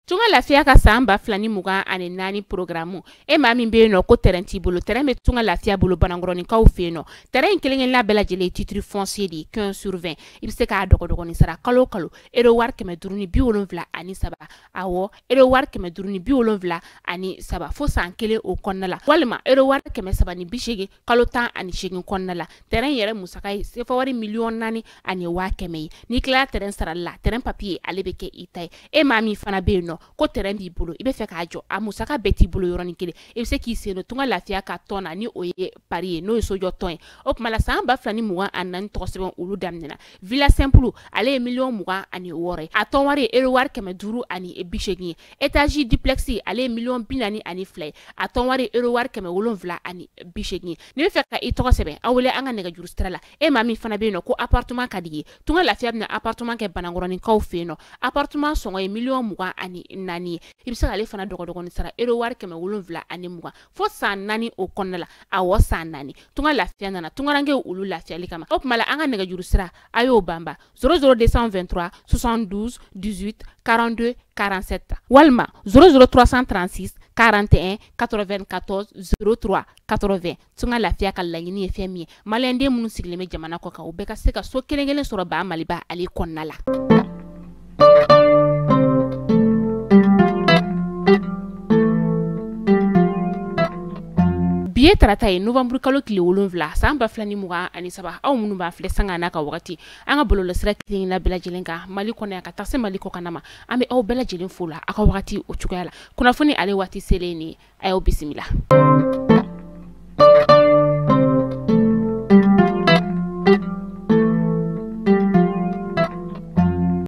Tunga Lafiya ka san 2024 programme e maa min bɛ yen nɔ ko terrain t'i bolo, terrain bɛ Tunga Lafiya bolo Banankɔrɔninkaw fɛ yen nɔ. Terrain in kelen-kelenna bɛɛ lajɛlen ye titre foncier de ye 15 sur 20. I bɛ se k'a dɔgɔdɔgɔnin sara kalo o kalo euro wari 573, awɔ euro wari 573 fo san kelen o kɔnɔna la, walima euro wari 380 kalo 18 kɔnɔna la. Terrain yɛrɛ musaka ye sefa wari 4,1 million ye. N'i tilala terrain sarali la, terrain papier ale bɛ kɛ i ta ye. E maa min fana bɛ yen nɔ ko terrain b'i bolo, i bɛ fɛ k'a jɔ, a musaka bɛɛ t'i bolo yɔrɔnin kelen, i bɛ se k'i sen don Tunga Lafiya ka tɔn na ni o ye pari ye, n'o ye sojɔ tɔn ye. O tuma la san 2024 tɔgɔ sɛbɛn olu daminɛna. Villa simple ale ye 26 million ye, a tɔn wari ye euro wari 580 ye. Étage duplex ale ye 42 million ye, a tɔn wari ye euro wari 780 ye. N'i bɛ fɛ ka i tɔgɔ sɛbɛn, aw wele an ka nɛgɛjuru sira la. E maa min fana bɛ yen nɔ ko appartement ka di ye, Tunga Lafiya bɛna appartement kɛ Banankɔrɔninkaw fɛ yen nɔ. Appartement sɔngɔ ye 24 million ye. I bɛ se k'ale fana dɔgɔdɔgɔnin sara euro wari 720 fo san 4 o kɔnɔna la, awɔ san 4. Tunga Lafiya nana tungarankew olu lafiyali kama. O tuma la an ka nɛgɛjuru sira a y'o banba 00223 72 18 42 47 walima 00336 41 94 03 80. Tunga Lafiya ka laɲini ye fɛn min ye, maliyɛnden minnu sigilen bɛ jamana kɔ kan, u bɛɛ ka se ka so kelen kelen sɔrɔ ba Maliba ale kɔnɔna la. Bi ye tarata ye, novembre kalo tile 7 san 2023. Aw minnu b'a filɛ sanga n'a ka wagati an ka bɔlɔlɔsira kelen bɛɛ lajɛlen kan Mali kɔnɔ yan ka taa se Mali kɔkanna ma, an bɛ aw bɛɛ lajɛlen fo la aw ka wagati o cogoya la. Kunnafoni ale waati selen nin ye, a y'aw bisimila.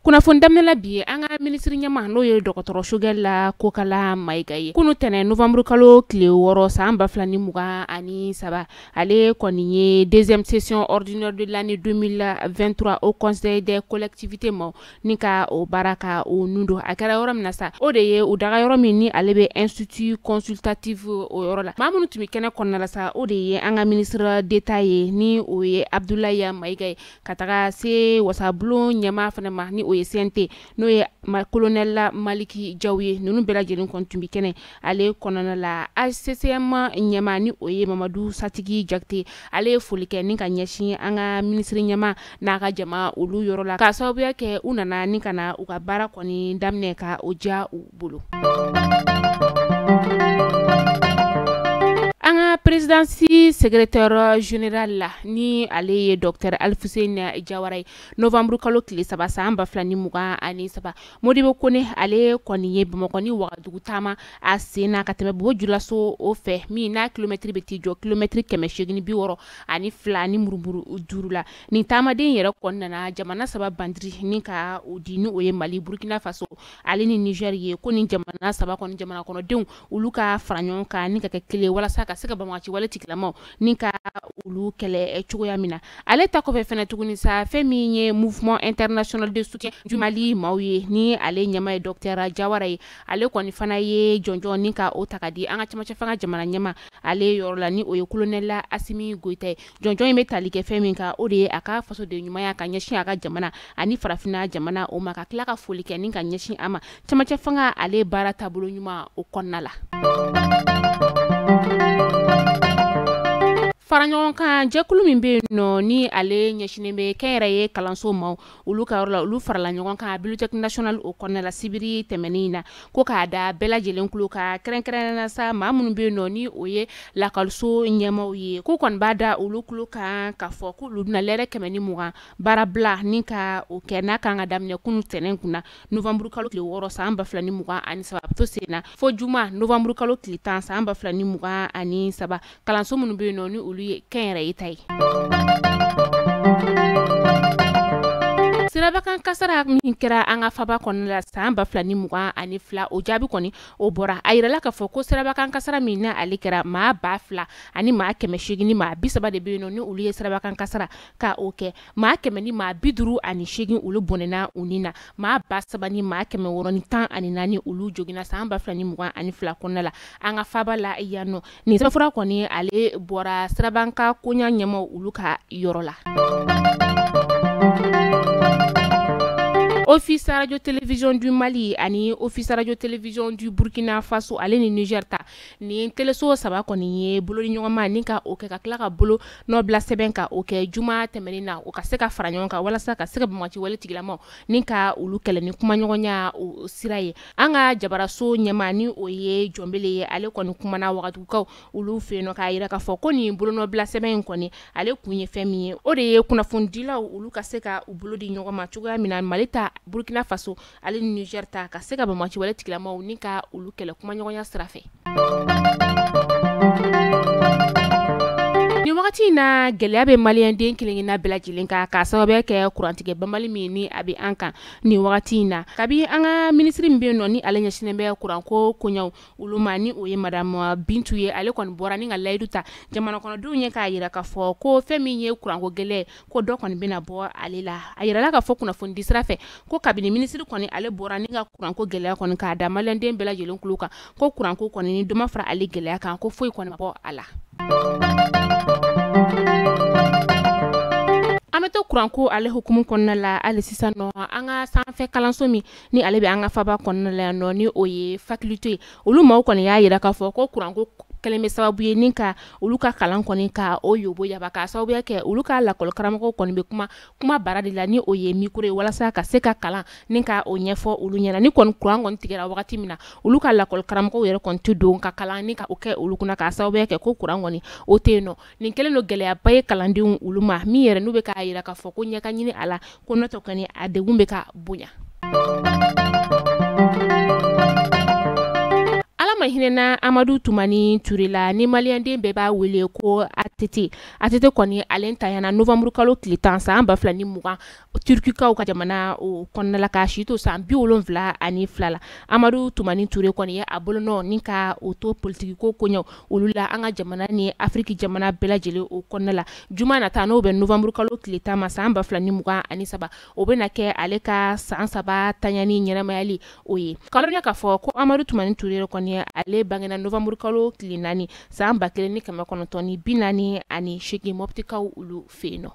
Kunnafoni daminɛ bi ye an ka minisiri ɲɛmaa n'o ye dɔgɔtɔrɔ Choguel Kokala Mayiga ye. Kunu tɛnɛn novembre kalo tile 6 san 2023, ale kɔni ye deuxième session ordinaire de l'année 2023 au conseil des collectivités ma ni ka o baara ka o nun don. A kɛra yɔrɔ min na sa, o de ye u daga yɔrɔ min ni ale bɛ institut consultatif o yɔrɔ la. Maa minnu tun bɛ kɛnɛ kɔnɔna la sa, o de ye an ka ministre d'État ye ni o ye Abdoulaye Mayiga ye, ka taga se wasabulon ɲɛmaa fana ma ni o ye CNT n'o ye colonel Maliki Jaw ye. Ninnu bɛɛ lajɛlen kɔni tun bɛ kɛnɛ ale kɔnɔna la. HCCM ɲɛmaa ni o ye Mamadu Satigi Jakite, ale ye foli kɛ ni ka ɲɛsin an ka minisiri ɲɛmaa n'a ka jama olu yɔrɔ la, k'a sababuya kɛ u nana ni ka na u ka baara kɔni daminɛ ka o diya u bolo. An ka présidence secrétaire général la ni ale ye docteur Alfuseni Jawara ye, novembre kalo tile 3 san 2023, Modibo Kone ale kɔni ye Bamakɔ ni Wagadugu taama a sen na ka tɛmɛ Bobo Julaso o fɛ, min n'a kilomɛtiri bɛ t'i jɔ kilomɛtiri 862 ni murumuru 5 la. Nin taamaden yɛrɛ kɔni nana jamana saba bandiri ni ka o di, ni o ye Mali, Burkina Faso ale ni Niger ye, ko ni jamana saba kɔni jamana kɔnɔdenw olu ka fara ɲɔgɔn kan ni ka kɛ kelen walasa ka se ka banbagaci wale tigilamaw ni ka olu kɛlɛ cogoya min na. Ale ta kɔfɛ fɛnɛ tuguni sa, fɛn min ye mouvement international de soutien du Mali maaw ye ni ale ɲɛmaa ye docteur Jawara ye, ale kɔni fana ye jɔnjɔn ni ka o ta ka di an ka cɛmancɛ fanga jamana ɲɛmaa ale yɔrɔ la ni o ye colonel Asimi Goyita ye. Jɔnjɔn in bɛ tali kɛ fɛn min kan, o de ye a ka fasoden ɲumanya ka ɲɛsin a ka jamana ani farafinna jamana o ma, ka tila ka foli kɛ ni ka ɲɛsin a ma cɛmancɛ fanga ale baara taabolo ɲuman o kɔnɔna la. Fara ɲɔgɔn kan jɛkulu min bɛ yen nɔ ni ale ɲɛsinnen bɛ kɛnyɛrɛye kalanso ma olu ka yɔrɔ la, olu farala ɲɔgɔn kan bibliothèque nationale o kɔnɔna la sibiri tɛmɛnen in na, ko k'a da bɛɛ lajɛlen tulo kan, kɛrɛnkɛrɛnnenya sa maa minnu bɛ yen nɔ ni o ye lakɔliso ɲɛmaaw ye, k'u kɔni b'a da olu tulo kan k'a fɔ k'olu bɛna lɛrɛ 120 baarabila ni ka o kɛ n'a kan ka daminɛ kunu tɛnɛn kunna novembre kalo tile 6 san 2023, a bɛ to sen na fo juma novembre kalo tile 10 san 2023, kalanso minnu bɛ yen nɔ ni olu ye kɛnyɛrɛye ta ye. Sirabakan kasara min kɛra an ka faba kɔnɔna la san 2022, o jaabi kɔni o bɔra. A yirala k'a fɔ ko sirabakan kasara min na ale kɛra, maa 2830 de bɛ yen nɔ ni olu ye sirabakan kasara ka o kɛ, maa 158 olu bɔnɛna u ni na, maa 3614 olu joginna san 2022 kɔnɔna la an ka faba la yan nɔ. Nin sɛbɛnfura kɔni ale bɔra sirabakan koɲa ɲɛmaaw olu ka yɔrɔ la. Office Radio Télévision du Mali ani Office Radio Télévision du Burkina Faso ale ni Niger ta, nin teleso saba kɔni ye bolo ni ɲɔgɔnma ni ka o kɛ ka tila ka bolo nɔbila sɛbɛn ka o kɛ juma tɛmɛnen na, o ka se ka fara ɲɔgɔn kan walasa ka se ka banbaganci wale tigilamaw ni ka olu kɛlɛ ni kumaɲɔgɔnya o sira ye. An ka jabaraso ɲɛmaa ni o ye Jɔnbele ye, ale kɔni kumana Wagadugukaw olu fɛ yen nɔ k'a yira k'a fɔ ko nin bolonɔbila sɛbɛn in kɔni ale kun ye fɛn min ye, o de ye kunnafonidilaw olu ka se ka u bolo di ɲɔgɔn ma cogoya min na Mali ta, Burkina Faso ale ni Niger ta ka se ka banbaganci wale tigilamaw ni ka olu kɛlɛ kumaɲɔgɔnya sira fɛ. Nin wagati in na gɛlɛya bɛ maliyɛnden kelenkelenna bɛɛ lajɛlen kan k'a sababuya kɛ kurantigɛ banbali min ni a bɛ an kan nin wagati in na. Kabi an ka minisiri min bɛ yen nɔ ni ale ɲɛsinnen bɛ kuranko koɲɛw olu ma, ni o ye Madame Bintu ye, ale kɔni bɔra ni ka layidu ta jamana kɔnɔdenw ye k'a yira k'a fɔ ko fɛn min ye kuranko gɛlɛn ko dɔ kɔni bɛna bɔ ale la. A yirala k'a fɔ kunnafonidi sira fɛ ko kabini minisiri kɔni ale bɔra ni ka kuranko gɛlɛya kɔni k'a da maliyɛnden bɛɛ lajɛlen tulo kan ko kuranko kɔni ni dɔ ma fara ale gɛlɛya kan ko foyi kɔni ma bɔ a la. An bɛ to kuranko ale hukumu kɔnɔna la hali sisan nɔ, an ka sanfɛ kalanso min ni ale bɛ an ka faba kɔnɔna la yan nɔ ni o ye faculté ye, olu maaw kɔni y'a yira k'a fɔ ko kuranko kɛlen bɛ sababu ye ni ka olu ka kalan kɔni ka o yobo yaba k'a sababuya kɛ olu ka lakɔli karamɔgɔw kɔni bɛ kuma bara de la ni o ye micro ye walasa ka se ka kalan ni ka o ɲɛfɔ olu ɲɛna. Ni kɔni kuran kɔni tigɛra wagati min na, olu ka lakɔli karamɔgɔw yɛrɛ kɔni tɛ don ka kalan ni ka o kɛ olu kunna k'a sababuya kɛ ko kuran kɔni o tɛ yen nɔ. Nin kɛlen don gɛlɛyaba ye kalandenw olu ma min yɛrɛ n'u bɛ k'a yira k'a fɔ ko ɲɛ ka ɲini a la ko n'o tɛ kɔni a degun bɛ ka bonya. Ala ma hinɛna Amadu Tumani Ture la ni maliyɛnden bɛɛ b'a wele ko ATT. ATT kɔni ale tanyana novembre kalo tile 10 san 2020 Turkikaw ka jamana o kɔnɔna la k'a si to san 72 la. Amadu Tumani Ture kɔni ye a bolonɔ ni ka o to politiki ko koɲɛw olu la an ka jamana ni Afiriki jamana bɛɛ lajɛlen o kɔnɔna la. Juma nata n'o bɛ novembre kalo tile 10 ma san 2023, o bɛna kɛ ale ka san 3 tanyani ɲɛnamayali o ye. K'a k'a fɔ ko Amadu Tumani Ture kɔni ale bangena novembre kalo tile 4 san 1948 Moptikaw olu fɛ yen nɔ.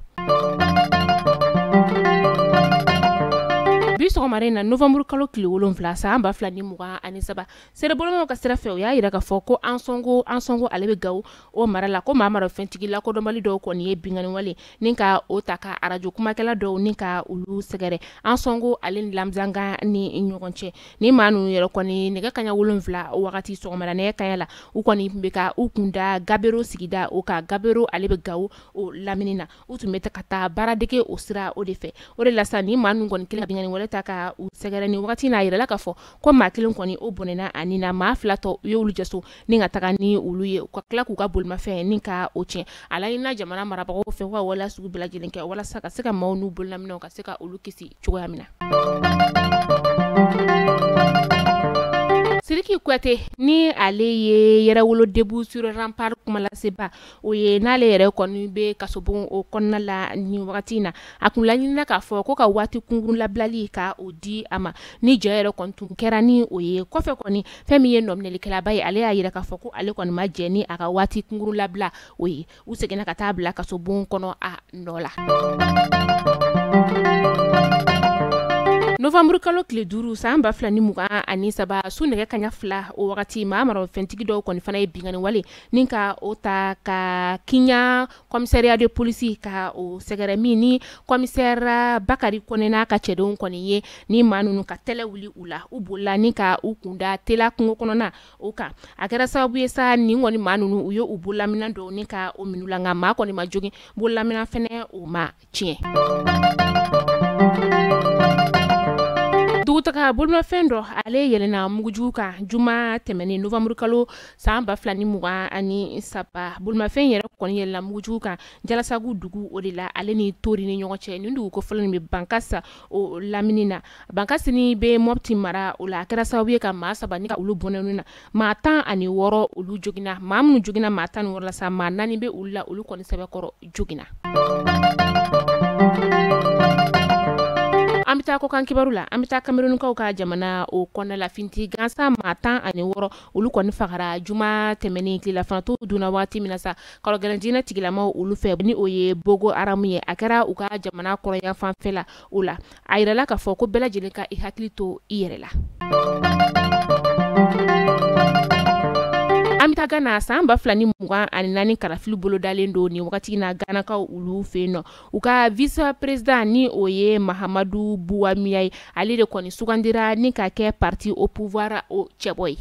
Bi sɔgɔmada in na novembre kalo tile 7 san 2023, seerebolomaw ka sira fɛ u y'a yira k'a fɔ ko Ansɔngo ale bɛ Gawo o mara la ko maa marafɛntigi lakodɔnbali dɔw kɔni ye binkanni wale ni ka o ta ka arajo kumakɛla dɔw ni ka olu sɛgɛrɛ Ansɔngo ale ni Lamizanga ni ɲɔgɔn cɛ. Ni maa ninnu yɛrɛ kɔni nɛgɛ kanɲɛ 7 wagati sɔgɔmada nɛgɛ kanɲɛ la, u kɔni tun bɛ ka u kun da Gabero sigida o kan. Gabero ale bɛ Gawo o lamini na, u tun bɛ ka taa baaradege o sira o de fɛ. O de la sa ni maa ninnu kɔni kelen ka binkanni wale ta ka u sɛgɛrɛ ni wagati n'a yirala k'a fɔ ko maa kelen kɔni o bɔnɛna a ni na, maa 2 tɔ u ye olu jɛso ni ka taga ni olu ye ka tila k'u ka bolimafɛn ni ka o tiɲɛ. A laɲinina jamana marabagaw fɛ ka waleya sugu bɛɛ lajɛlen kɛ walasa ka se ka maaw n'u bololaminɛw ka se ka olu kisi cogoya min na. Sidiki Kuyate ni ale ye Yɛrɛwolo Debout sur Rempart kumalaseba o ye, n'ale yɛrɛ kɔni bɛ kasobon o kɔnɔna la nin wagati in na, a kun laɲinina k'a fɔ ko ka waati kunkurun labilali ka o di a ma ni jɛ yɛrɛ kɔni tun kɛra ni o ye. Kɔfɛ kɔni fɛn min ye nɔminɛlikɛlaba ye, ale y'a yira k'a fɔ ko ale kɔni ma jɛ ni a ka waati kunkurun labila o ye. U seginna ka taa bila kasobon kɔnɔ a nɔ la. Novembre kalo tile 5 san 2023 su nɛgɛ kanɲɛ 2 o wagati, maa marafɛntigi dɔw kɔni fana ye binkanni wale ni ka o ta ka Kiɲan commissariat de police ka o sɛgɛrɛ min ni commissaire Bakari Kɔnɛ n'a ka cɛdenw kɔni ye ni maa ninnu ka tɛlɛ wuli u la, u bolila ni ka u kunda Tela kungo kɔnɔna o kan. A kɛra sababu ye sa nin kɔni maa ninnu u ye u bololaminɛn dɔw ni ka o minɛ u la, nka maa kɔni ma jogin, bololaminɛn fɛnɛ o ma tiɲɛ. Dugutaga bolimafɛn dɔ ale yɛlɛnna mugujugu kan juma tɛmɛnen novembre kalo san 2023. Bolimafɛn yɛrɛ kɔni yɛlɛnna mugujugu kan Jalasagu dugu o de la, ale ni Tori ni ɲɔgɔn cɛ. Nin dugu ko fɔlɔ nin bɛ Bankasa o lamini na. Bankasi ni bɛ Mopti mara o la. A kɛra sababu ye ka maa 3 ni ka olu bɔnɛ na, maa 16 olu joginna. Maa minnu joginna maa 16 la sa, maa 4 bɛ olu la, olu kɔni sɛbɛkɔrɔ joginna. An bɛ An bɛ taa kɔkan kibaru la, an bɛ taa Kamerunkaw ka jamana o kɔnɔna la. Finti gansan maa 16, olu kɔni fagara juma tɛmɛnen tilelafanato dunna waati min na sa, kɔrɔgɛlɛn diinɛ tigilamaw olu fɛ, ni o ye Boko Haram ye. A kɛra u ka jamana kɔrɔyan fanfɛ la. O la, a yirala k'a fɔ ko bɛɛ lajɛlen ka i hakili to i yɛrɛ la. An bɛ taa Gana. San 2024 kalafili bolodalen don nin wagati in na Ganakaw olu fɛ yen nɔ. U ka vice président, ni o ye Mahamadu Bawumia ye, ale de kɔni sugandira ni ka kɛ parti au pouvoir o cɛbɔ ye.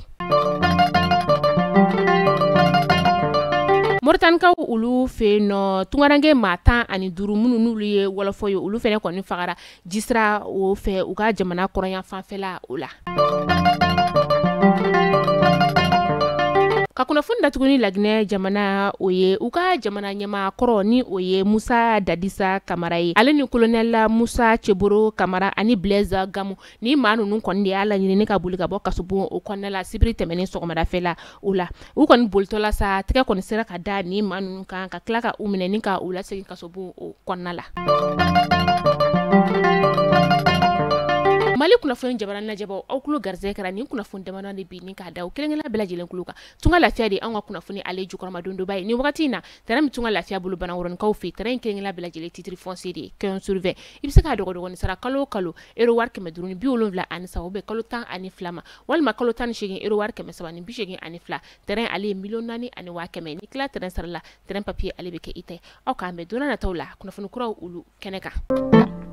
Moritanikaw olu fɛ yen nɔ, tunkaranke maa 15 minnu n'olu ye wɔlɔfɔ ye, olu fana kɔni fagara jisira o fɛ u ka jamana kɔrɔnya fanfɛla o la. Ka kunnafoni datugu ni Laginɛ jamana o ye, u ka jamana ɲɛmaa kɔrɔ, ni o ye Musa Dadisa Kamara ye, ale ni colonel Musa Ceboro Kamara ani Blaise Gamu, ni maa ninnu kɔni de y'a laɲini ka boli ka bɔ kasobon o kɔnɔna la sibiri tɛmɛnen sɔgɔmadafɛ la. O la, u kɔni bolitɔla sa, tɛgɛ kɔni sera ka da ni maa ninnu kan, ka tila ka u minɛ ni ka u lasegin kasobon o kɔnɔna la. Mali kunnafoni jabara lajɛbaw, aw tulo garisɛgɛ kɛra nin kunnafoni damadɔ de bi ni k'a da u kelen-kelenna bɛɛ lajɛlen tulo kan. Tunga Lafiya de anw ka kunnafoni ale jukɔrɔmadondoba ye nin wagati in na. Terrain min Tunga Lafiya bolo Banakɔrɔnikaw fɛ, terrain in kelen-kelenna bɛɛ lajɛlen titre foncier de ye 15 sur 20. I bɛ se k'a dɔgɔdɔgɔnin sara kalo o kalo euro wari 573, bɛ kalo 12 ma, walima kalo 18 euro wari 382. Terrain ale ye 4,100,000. Ni tila terrain sara la, terrain papier ale bɛ kɛ i ta ye. Aw k'an bɛn don nataw la kunnafoni kuraw olu kɛnɛ kan.